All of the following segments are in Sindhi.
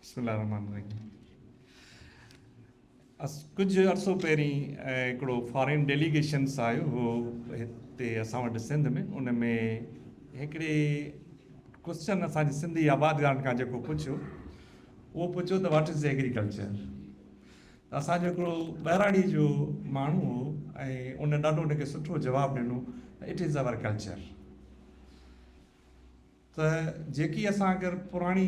بسم الله الرحمن الرحيم. ڪجهه عرصو پهرين هڪڙو فارين ڊيليگيشنس آيو هو هتي اسان وٽ سنڌ ۾، ان ۾ هڪڙي ڪوشچن اسان جي سنڌي آبادگارن کان جيڪو پڇيو، اهو پڇيو ته what is agriculture. ته اسان جو هڪڙو ٻهراڙي جو ماڻهو هو ۽ ان ڏاڍو ان کي سٺو جواب ڏنو ته it is our culture. ته جيڪي اسان اگر پراڻي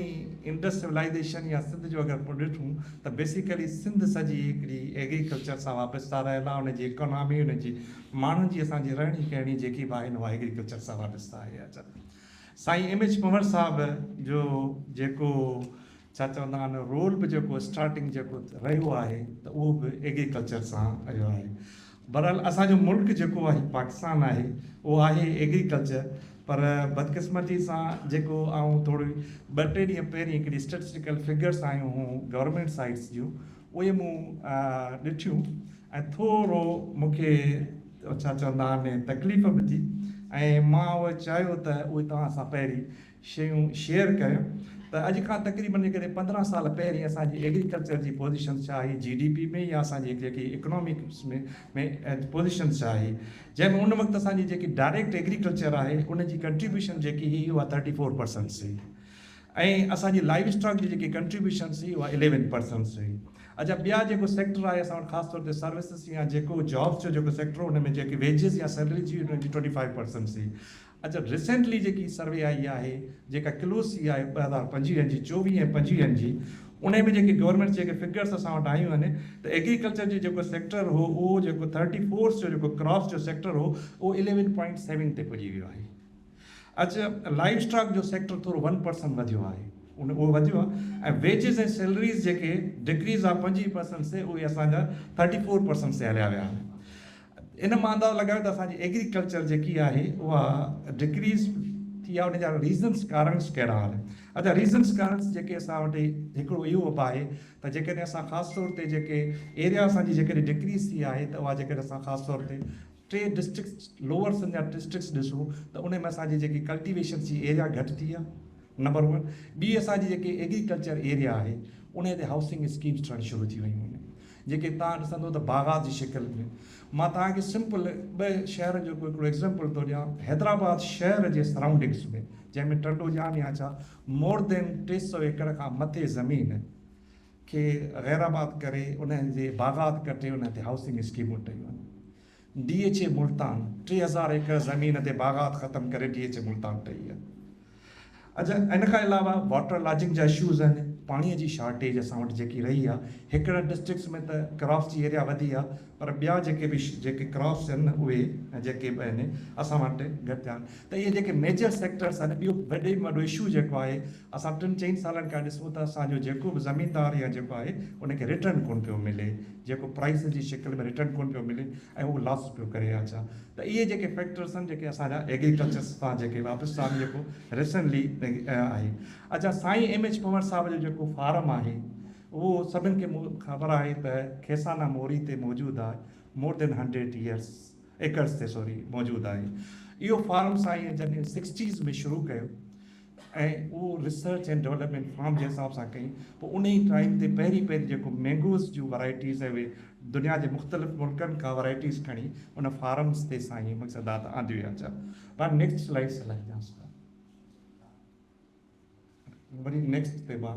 انڊس سولائيزيشن يا سنڌ جو اگر ڏٺون ته بيسيڪلي سنڌ سڄي هڪڙي ايگريڪلچر سان وابسته رهيل آهي، ان جي اڪانامي، ان جي ماڻهن جي اسان جي رهڻي ڪهڻي جيڪي به آهن اها ايگريڪلچر سان وابسته آهي. اچا سائين ايم ايڇ پنهور صاحب جو جيڪو ڇا چوندا آهن رول به جيڪو اسٽارٽنگ جيڪو رهيو آهي ته اهو به ايگريڪلچر سان رهيو آهي. بهرحال اسان جو ملڪ جيڪو آهي پاڪستان آهي اهو آهي ايگريڪلچر، پر بدقسمتي سان جيڪو آئون ٿوري ٻه ٽي ڏينهن پهرين هڪڙي اسٽيٽسٽيڪل فگرس آيون هون گورنمينٽ سائيٽس جون، اهي مون ڏٺيون ۽ ٿورو مون کي ڇا چوندا آهن تڪليف به ٿي ۽ مان اهو چاهيو ته اهي توهان سان پهرين شيون شيئر ڪريو ته اڄ کان تقريبن جيڪڏهن 15 سال پهرين اسان جي ايگريڪلچر جي پوزيشن ڇا هئي جي ڊي پي ۾ يا اسان جي جيڪي اڪنامڪس ۾ ۾ پوزيشن ڇا هئي، جنهن ۾ ان وقت اسان جي جيڪي ڊائريڪٽ ايگريڪلچر آهي ان جي ڪنٽريبيوشن جيڪي هئي اها 34 پرسنٽس هئي ۽ اسان جي لائيو اسٽاڪ جي جيڪي ڪنٽريبيوشنس هئي اها 11 پرسنٽس هئي. اڇا ٻيا جيڪو سيڪٽر آهي اسان وٽ خاص طور تي سروسز يا جيڪو جابس جو جيڪو سيڪٽر هو ان ۾ جيڪي ويجز يا سيلريز هئي ان جي 25 پرسنٽس هئي. اچا ريسينٽلي جيڪي سروي آئي آهي جيڪا ڪلوز ٿي آهي 2025 جي، 24 ۽ 25 جي، انهي ۾ جيڪي گورنمينٽ جيڪي فگرس اسان وٽ آيون آهن ته ايگريڪلچر جو جيڪو سيڪٽر هو اهو جيڪو ٿرٽي فورس جو جيڪو ڪراپس جو سيڪٽر هو اهو اليون پوائنٽ سيون تي پڄي ويو آهي. اچا لائيو اسٽاڪ جو سيڪٽر ٿورو ون پرسنٽ وڌيو آهي ان اهو وڌيو آهي ۽ ويجز ۽ سيلريز جيڪي ڊڪريز آهي 25 پرسنٽ سي اهي اسان جا 34 پرسنٽ سي هليا ويا آهن. ان مان اندازو لڳايو ته اسان جي ايگريڪلچر جيڪي آهي اها ڊڪريز ٿي آهي، ان جا ريزنس ڪارڻس ڪهڙا آهن؟ اچا ريزنس ڪارڻس جيڪي اسان وٽ هڪڙو اهو به آهي ته جيڪڏهن اسان خاص طور تي جيڪي ايريا اسان جي جيڪڏهن ڊڪريز ٿي آهي ته اها جيڪڏهن اسان خاص طور تي ٽي ڊسٽرڪٽس لوئر سنڌ جا ڊسٽرڪٽس ڏسون ته ان ۾ اسان جي جيڪي ڪلٽيويشنس جي ايريا گهٽ ٿي آهي نمبر ون، ٻي اسان جي جيڪي ايگريڪلچر ايريا آهي ان تي هائوسنگ اسڪيمس ٺهڻ شروع ٿي ويون آهن جيڪي توهان ڏسندو ته باغات جي شڪل ۾. مان توهان کي سمپل ٻه شهرن جو هڪڙو ايگزامپل ٿو ڏيان، حيدرآباد شهر جي سرائونڊنگس ۾ جنهن ۾ ٽنڊو ڄام يا ڇا مور دين 300 ايڪڙ کان مٿي زمين کي غير آباد ڪري انهن جي باغات ڪٽي انهن تي هائوسنگ اسڪيمون ٺهيون آهن. ڊي ايڇ اي ملتان 3000 ايڪڙ زمين تي باغات ختم ڪري ڊي ايڇ اي ملتان ٺهي آهي. اچا ان کان علاوه واٽر لاجنگ جا اشوز آهن، پاڻي جي شارٽيج اسان وٽ جيڪي رهي آهي، هڪڙن ڊسٽرڪٽس ۾ ته ڪراپس جي ايريا وڌي آهي پر ٻيا جيڪي به جيڪي ڪراپس آهن اهي جيڪي به آهن اسان وٽ گهٽ آهن ته اهي جيڪي ميجر سيڪٽرس آهن. ٻيو وڏي ۾ وڏو اشو جيڪو آهي اسان ٽن چئن سالن کان ڏسون ته اسان جو جيڪو به زميندار يا جيڪو آهي ان کي ريٽرن ڪونه پيو ملي، جيڪو پرائس جي شڪل ۾ ريٽرن ڪونه پيو ملي ۽ هو لاس پيو ڪري. اچا ته اهي جيڪي فيڪٽرس آهن جيڪي اسان جا ايگريڪلچر سان جيڪي وابسته آهن جيڪو ريسنٽلي آهي. اچا سائين ايم ايڇ پنهور صاحب جو جيڪو فارم آهي اهو سڀن کي خبر آهي ته کيسانا موري تي موجود آهي، مور دين هنڊريڊ ايئرس ايڪڙس تي سوري موجود آهي. اهو فارم سائين جڏهن سڪسٽيز ۾ شروع ڪيو ۽ اهو ريسرچ اينڊ ڊولپمينٽ فارم جي حساب سان ڪئي، پوء انهي ٽائيم تي پهرين پهرين جيڪو مينگوز جون ورائٽيز ۽ اهي دنيا جي مختلف ملڪن کان ورائٽيز کڻي ان فارمز تي سائين مقصدات آنديون ويا. اچا ڀا نيڪسٽ سلائيڊ سلائيڊ ڏيانس ٿا وري نيڪسٽ تي ڀا.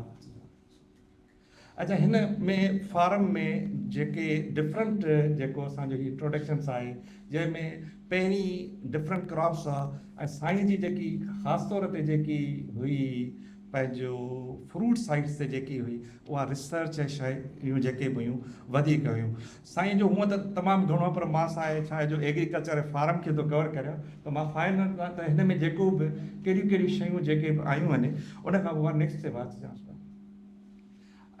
اچا هن ۾ فارم ۾ جيڪي ڊفرنٽ جيڪو اسان جو هي انٽروڊڪشنس آهي جنهن ۾ پهرين ڊفرنٽ ڪراپس آ ۽ سائين جي جيڪي خاص طور تي جيڪي هئي پنهنجو فروٽ سائيڊس تي جيڪي هئي اها ريسرچ ۽ شيون جيڪي به هيون وڌيڪ هيون. سائين جو هونء ته تمام گهڻو آهي پر مان سائين ڇا آهي جو ايگريڪلچر ۽ فارم کي ٿو ڪور ڪريان ته مان فائنل ته هن ۾ جيڪو به ڪهڙيون ڪهڙيون شيون جيڪي به آيون آهن ان کان پوء مان نيڪسٽ تي واچ ڏيانس ٿو.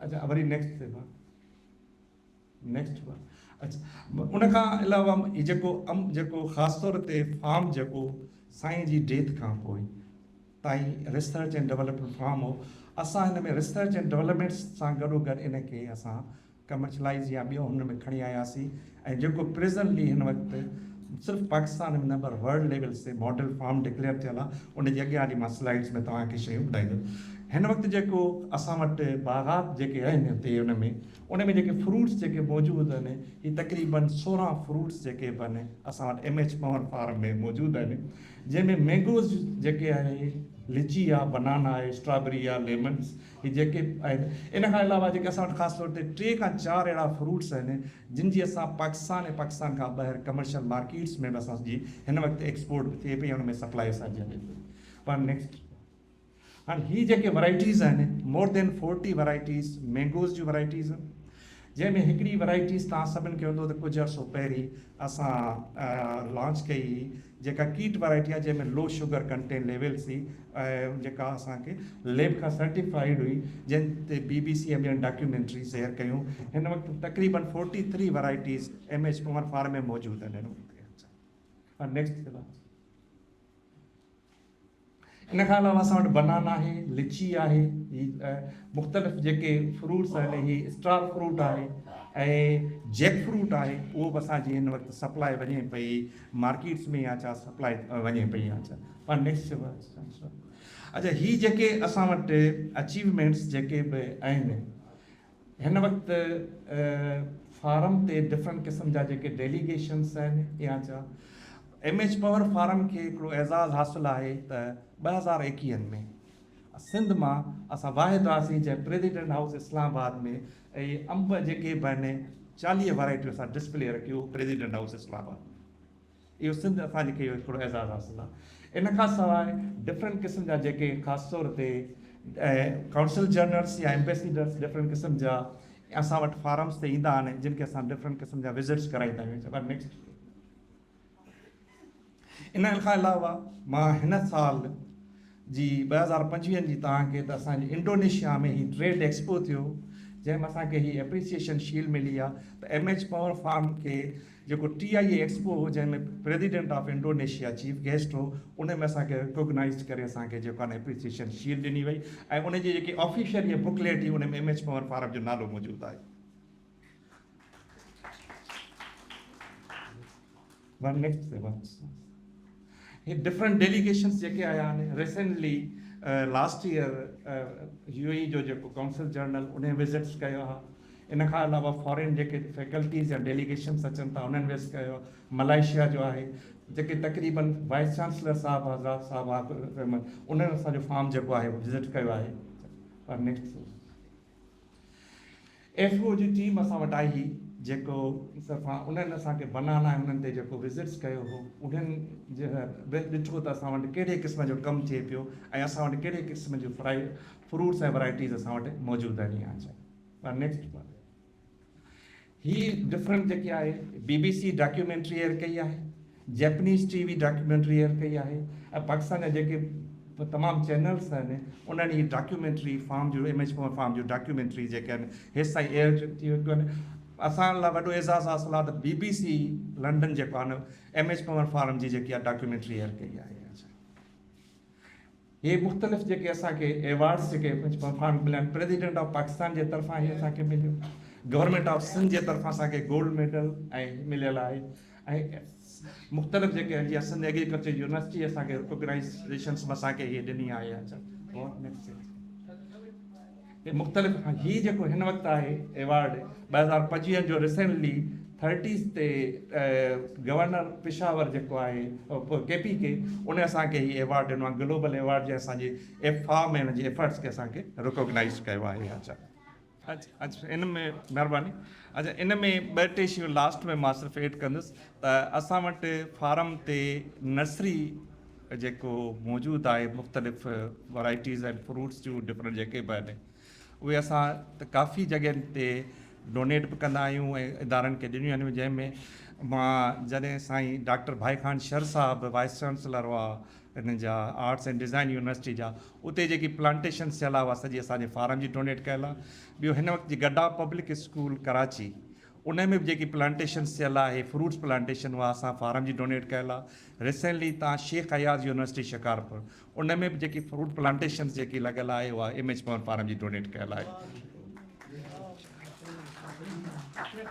اچا وري نيڪسٽ تي ڀا نيڪسٽ ڀا. اچا ان کان علاوه هي جيڪو ام جيڪو خاص طور تي فارم جيڪو سائين جي ڊيٿ کان پوء تائين ريسرچ اينڊ ڊولپمينٽ فارم هو، اسان هن ۾ ريسرچ اينڊ ڊولپمينٽ سان گڏو گڏ ان کي اسان ڪمرشلائز يا ٻيو هن ۾ کڻي آياسين ۽ جيڪو پريزنٽلي هن وقت صرف پاڪستان ۾ نه پر ورلڊ ليول تي ماڊل فارم ڊڪليئر ٿيل آهي، ان جي اڳيان هلي مان سلائيڊز ۾ توهان کي شيون ٻڌائيندس. هن وقت جيڪو اسان وٽ باغات جيڪي آهن هتي ان ۾ ان ۾ جيڪي فروٽس جيڪي موجود آهن هي تقريبن 16 فروٽس جيڪي به آهن اسان وٽ ايم ايڇ پنهور فارم ۾ موجود آهن جنهن ۾ مينگوز جيڪي آهي لچي آهي بنانا آهي اسٽرابري آهي ليمنس هي جيڪي آهن ان کان علاوه جيڪي اسان وٽ خاص طور تي ٽي کان چار اهڙا فروٽس آهن جن جي اسان پاڪستان ۽ پاڪستان کان ٻاهر ڪمرشل مارڪيٽس ۾ به اسان جي هن وقت ايڪسپورٽ به ٿئي پئي ان ۾ سپلائي اسان جي هلي پئي پر نيڪسٽ هاڻي هي جيڪي ورائٽيز آهن مور دين فورٽي ورائٽيز مينگوز جون ورائٽيز آهن جنهن ۾ هڪڙي ورائٽيز توهان سڀن کي هوندو ته ڪجهه عرصو پهرين اسان لانچ ڪئي هئي جيڪا ڪيٽ ورائٽي آهي جنهن ۾ لو شگر ڪنٽين ليولس هئي ۽ جيڪا اسان کي ليب کان سرٽيفائيڊ هئي جنهن تي بي بي سي ۽ ٻين ڊاڪيومينٽريز ايئر ڪيون هن وقت تقريبن forty three varieties M H Panhwar farm ۾ موجود آهن. نيڪسٽ ان کان علاوه اسان وٽ بنانا آهي، لچي آهي، هي مختلف جيڪي فروٽس آهن هي اسٽار فروٽ آهي ۽ جيڪ فروٽ آهي اهو به اسان جي هن وقت سپلاء وڃي پئي مارڪيٽس ۾ يا ڇا سپلاء وڃي پئي يا ڇا پر نيڪسٽ اچھا هي جيڪي اسان وٽ اچيومينٽس جيڪي به آهن هن وقت فارم تي ڊفرنٽ قسم جا جيڪي ڊيليگيشنس آهن يا ڇا ايم ايڇ پنهور فارم کي هڪڙو اعزاز حاصل آهي ته 2021 ۾ سنڌ مان اسان واحد هئاسين جنهن پريزيڊنٽ هائوس اسلام آباد ۾ اهي انب جيڪي به آهن 40 ورائٽيون اسان ڊسپلي رکيو پريزيڊنٽ هائوس اسلام آباد. اهو سنڌ اسان جي کي اهو هڪڙو اعزاز حاصل آهي. ان کان سواء ڊفرنٽ قسم جا جيڪي خاص طور تي ڪائونسل جنرلس يا ايمبيسيڊرس ڊفرنٽ قسم جا اسان وٽ فارمس تي ايندا آهن جن کي اسان ڊفرنٽ قسم جا وزٽس ڪرائيندا آهيون. نيڪسٽ ان کان علاوه مان هن سال جي 2025 جي توهان کي ته اسان جي انڊونيشيا ۾ هي ٽريڊ ايڪسپو ٿيو جنهن ۾ اسان کي هي اپريسيئيشن شيلڊ ملي آهي ته ايم ايڇ پاور فارم کي جيڪو ٽي آء اي ايڪسپو هو جنهن ۾ president of Indonesia chief guest هو ان ۾ اسان کي ريڪوگنائيزڊ ڪري اسان کي جيڪو آهي اپريسيئيشن شيلڊ ڏني وئي ۽ ان جي جيڪي آفيشل هي بڪليٽ هئي ان ۾ ايم ايڇ پاور فارم جو نالو موجود آهي. ون نيڪسٽ تي ون هي ڊفرنٽ ڊيليگيشنس جيڪي آيا آهن recently last year U A جو جيڪو ڪائونسل جنرل انهي وزٽس ڪيو آهي ان کان علاوه فارين جيڪي فيڪلٽيز يا ڊيليگيشنس اچن ٿا انهن وزٽ ڪيو آهي ملائيشيا جو آهي جيڪي تقريبن وائس چانسلر صاحب حضرات صاحب انهن اسان جو فارم جيڪو آهي وزٽ ڪيو آهي نيڪسٽ ايف او جي ٽيم اسان وٽ آئي هئي جيڪو صرفان انهن اسان کي بنانا ۽ انهن تي جيڪو وزٽس ڪيو هو انهن به ڏٺو ته اسان وٽ ڪهڙي قسم جو ڪم ٿئي پيو ۽ اسان وٽ ڪهڙي قسم جون فرائي فروٽس ۽ ورائٽيز اسان وٽ موجود آهن يا ڇا. نيڪسٽ هي ڊفرنٽ جيڪي آهي بي بي سي ڊاڪيومينٽري ايئر ڪئي آهي جيپنيز ٽي وي ڊاڪيومينٽري ايئر ڪئي آهي ۽ پاڪستان جا جيڪي تمام چينلز آهن انهن هي ڊاڪيومينٽري فارم جو ايم ايڇ پوئر فارم جو ڊاڪيومينٽري جيڪي آهن هيس تائين ايئر ٿي چڪيون آهن اسان لاء وڏو اعزاز حاصل آهي ته بي بي سي لنڊن جيڪو آهي ايم ايڇ پوئر فارم جي جيڪي آهي ڊاڪيومينٽري ايئر ڪئي آهي. هي مختلف جيڪي اسان کي ايوارڊس جيڪي پرفارم مليا آهن پريزيڊنٽ آف پاڪستان جي طرفان هي اسان کي مليو گورنمينٽ آف سنڌ جي طرفان اسان کي گولڊ ميڊل ۽ مليل آهي ۽ مختلف جيڪي آهن جيئن سنڌ ايگريڪلچر يونيورسٽي اسان کي ريڪوگنائيزيشنس اسان کي هي ڏني آهي اچا هي مختلف هي جيڪو هن وقت آهي ايوارڊ 2025 جو ريسينٽلي ٿرٽيز تي گورنر پشاور جيڪو آهي ڪي پي ڪي ان اسان کي هي ايوارڊ ڏنو آهي گلوبل ايوارڊ جي اسان جي ايف فارم ۽ ان جي ايفرٽس کي اسان کي ريڪوگنائز ڪيو آهي اچا اچا اچا ان ۾ مهرباني اچا ان ۾ ٻه ٽي شيون لاسٽ ۾ مان صرف ايڊ ڪندس ته اسان وٽ فارم تي نرسري جيڪو موجود آهي مختلف ورائٽيز ۽ فروٽس جون ڊفرنٽ جيڪي به آهن اهي اسان ته ڪافي جڳهين تي ڊونيٽ به ڪندا آهيون ۽ ادارن کي ڏنيون آهن جنهن ۾ مان جڏهن سائين ڊاڪٽر ڀائي خان شر صاحب وائس چانسلر هئا ان جا آرٽس اينڊ ڊزائن يونيورسٽي جا اتي جيڪي پلانٽيشنس ٿيل آهي اها سڄي اسان جي فارم جي ڊونيٽ ڪيل آهي ٻيو هن وقت جي گڊا پبلڪ اسڪول ڪراچي ان ۾ به جيڪي پلانٽيشنس ٿيل آهي فروٽس پلانٽيشن اها اسان فارم جي ڊونيٽ ڪيل آهي ريسينٽلي تان شيخ اياز يونيورسٽي شڪارپور ان ۾ به جيڪي فروٽ پلانٽيشنس جيڪي لڳل آهي اها ايم ايڇ پوان فارم جي ڊونيٽ ڪيل آهي.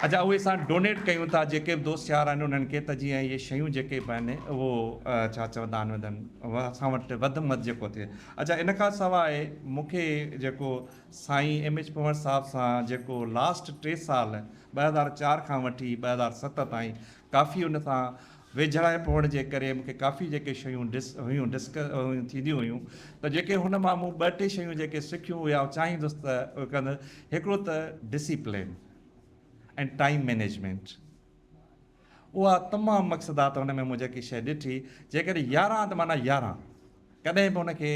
اچا اهي اسان ڊونيٽ ڪيون ٿا جيڪي به دوست يار آهن انهن کي ته جيئن اهي شيون جيڪي به آهن اهو ڇا چوندا آهن وڌن اسان وٽ وڌ ۾ وڌ جيڪو ٿئي اچا ان کان سواء مون کي جيڪو سائين ايم ايڇ پنهور صاحب سان جيڪو لاسٽ ٽي سال 2004 کان وٺي 2007 تائين ڪافي ان سان ويجهڙائپ هئڻ جي ڪري مون کي ڪافي جيڪي شيون ڊس هيون ڊسڪس هيون ٿينديون هيون ته جيڪي هن مان مون ٻه ٽي شيون جيڪي سکيون اهي آئون چاهيندس ته اهي ڪندس هڪڙو ته ڊسيپلين ۽ ٽائيم مئنيجمينٽ اها تمام مقصد آ ته هن ۾ مون جيڪي شيء ڏٺي جيڪڏهن يارهن ته معنيٰ يارهن ڪڏهن به هن کي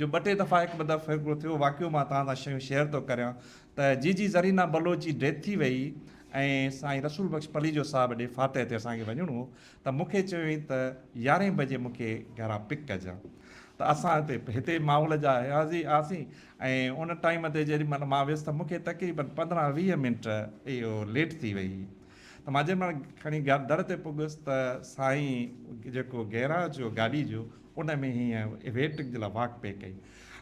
جو ٻه ٽي دفعا هڪ ٻه دفعو هڪڙو ٿيو واقعو مان توهان سان شيون شيئر ٿو ڪريان ته جي جي زرينا بلوچ جي ڊيٿ ٿي وئي ۽ سائين رسول بخش پليجو صاحب ڏي فاتح تي اسان کي وڃڻو هو ته مون کي چيائين ته يارهين بجي مون کي گهران پڪ ڪجان ته اسان هتي هتي ماحول جا هياسين ۽ ان ٽائيم تي جيڏي مهل مان ويس ته مون کي تقريبن پندرهن 20 منٽ اهو ليٽ ٿي وئي ته مان جنهن مهل کڻي در تي پڳس ته سائين جيڪو گيراج هو گاڏي جو ان ۾ هيئن ويٽنگ جي لاء واڪ پئي ڪئي.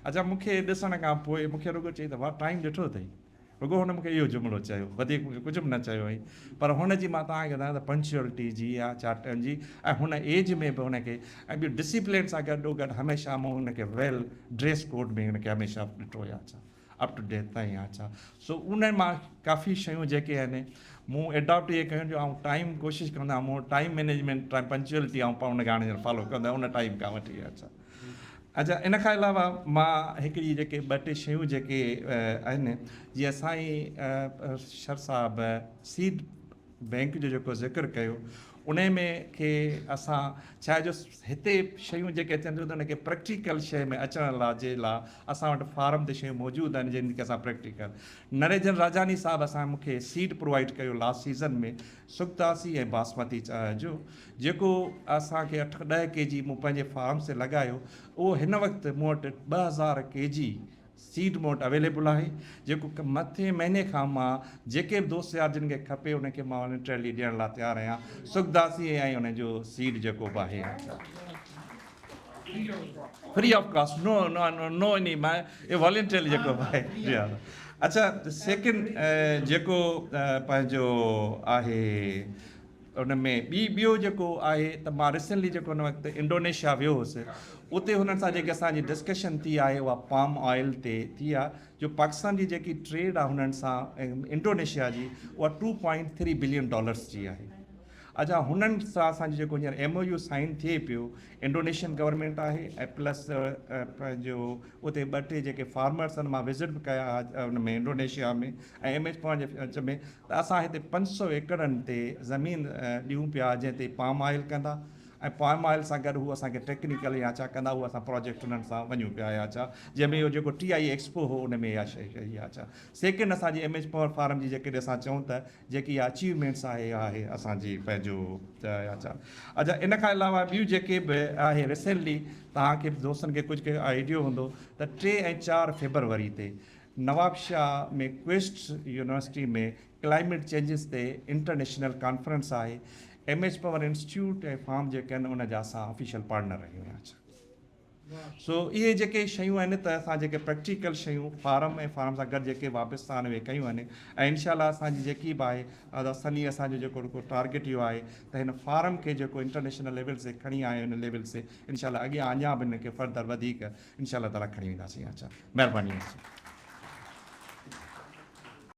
اڇا مون کي ڏسڻ کان پوء مون کي رڳو چئي ته واهه ٽائيم ڏٺو اٿئي. رڳو هن مون کي اهو جملو چيو وڌيڪ مون کي ڪجهه به نه چيو هئائين پر هن جي مان توهان کي ٻڌايان ته پنڪچوئلٽي جي يا ڇا جي ۽ هن ايج ۾ به هن کي ۽ ٻيو ڊسيپلين سان گڏو گڏ هميشه مون هن کي ويل ڊريس ڪوڊ ۾ هن کي هميشه ڏٺو يا ڇا. اپ ٽو ڊيٽ تائين آ ڇا سو ان مان ڪافي شيون جيڪي آهن مون اڊاپٽ اهي ڪيون جو آئون ٽائيم ڪوشش ڪندو آهيان مون ٽائيم مينيجمينٽ ٽائيم پنڪچوئلٽي آئون پاڻ ان کي هاڻي فالو ڪندو آهيان ان ٽائيم کان وٺي آ ڇا اچا ان کان علاوه مان هڪڙي جيڪي ٻه ٽي شيون جيڪي آهن جيئن سائين شر صاحب سيڊ بينڪ جو جيڪو ذڪر ڪيو انهي ۾ کي اسان ڇا آهي جو هتي شيون جيڪي اچن ٿيون ته ان کي پريڪٽيڪل شيء ۾ اچڻ لا جي لا اسان وٽ فارم تي شيون موجود آهن جن کي اسان پريڪٽيڪل نريجن راجاني صاحب اسان مون کي سيڊ پرووائيڊ ڪيو لاسٽ سيزن ۾ سکداسي ۽ باسمتي چانهه جو جيڪو اسان کي اٺ ڏهه ڪي جي مون پنهنجي فارمس تي لڳايو اهو هن وقت مون وٽ 2000 ڪي جي سيڊ مون وٽ اويليبل آهي جيڪو مٿين مهيني کان مان جيڪي به دوست يار جن کي کپي انهن کي مان والنٽرلي ڏيڻ لاء تيار آهيان سکداسي ۽ ان جو سيڊ جيڪو به آهي free of cost no no no اني مان اهو والنٽرلي جيڪو به آهي جي ها اچھا سيڪنڊ جيڪو پنهنجو آهي ان ۾ ٻي ٻيو جيڪو آهي ته مان ريسنٽلي جيڪو ان وقت انڊونيشيا ويو هوس اتي هنن سان جيڪي اسان جي ڊسڪشن ٿي آهي اها پام آئل تي ٿي آهي جو پاڪستان جي جيڪي ٽريڊ آهي هنن سان انڊونيشيا جي اها 2.3 بلين ڊالرس جي آهي اچا هنن سان اسان جو جيڪو هينئر ايم او يو سائن ٿئي پيو انڊونيشين گورنمينٽ آهي ۽ پلس پنهنجو اتي ٻه ٽي جيڪي فارمرس آهن مان وزٽ به ڪيا ان ۾ انڊونيشيا ۾ ۽ ايم ايچ پوائنٽ جي وچ ۾ ته اسان هتي 500 ايڪڙن تي زمين ڏيون پيا جنهن تي پام آئل ڪندا ۽ پام آئل سان گڏ هو اسان کي ٽيڪنيڪل يا ڇا ڪندا اهو اسان پراجيڪٽ انهن سان وڃون پيا يا ڇا جنهن ۾ اهو جيڪو ٽي آئي ايڪسپو هو ان ۾ اها شيء ڪئي يا ڇا سيڪنڊ اسان جي ايم ايچ پاور فارم جي جيڪڏهن اسان چئون ته جيڪي اها اچيومينٽس آهي اها آهي اسان جي پنهنجو يا ڇا اڇا ان کان علاوه ٻيون جيڪي به آهي ريسينٽلي توهان کي به دوستن کي ڪجهه آئيڊيو هوندو ته 3 ۽ 4 فيبروري تي Nawabshah ۾ quest university ۾ climate changes تي انٽرنيشنل ڪانفرنس آهي M H power institute ۽ form جيڪي آهن ان جا اسان آفيشل پارٽنر آهيون يا ڇا سو اهي جيڪي شيون آهن ته اسان جيڪي پريڪٽيڪل شيون فارم ۽ فارم سان گڏ جيڪي وابسته آهن اهي ڪيون آهن ۽ انشاء الله اسان جي جيڪي به آهي ادا سني اسان جو جيڪو ٽارگيٽ اهو آهي ته هن فارم کي جيڪو انٽرنيشنل ليول تي کڻي آيا آهيون ان ليول تي انشاء الله اڳيان اڃا به هن کي فردر وڌيڪ انشاء الله تعالي کڻي وينداسين اچا مهرباني.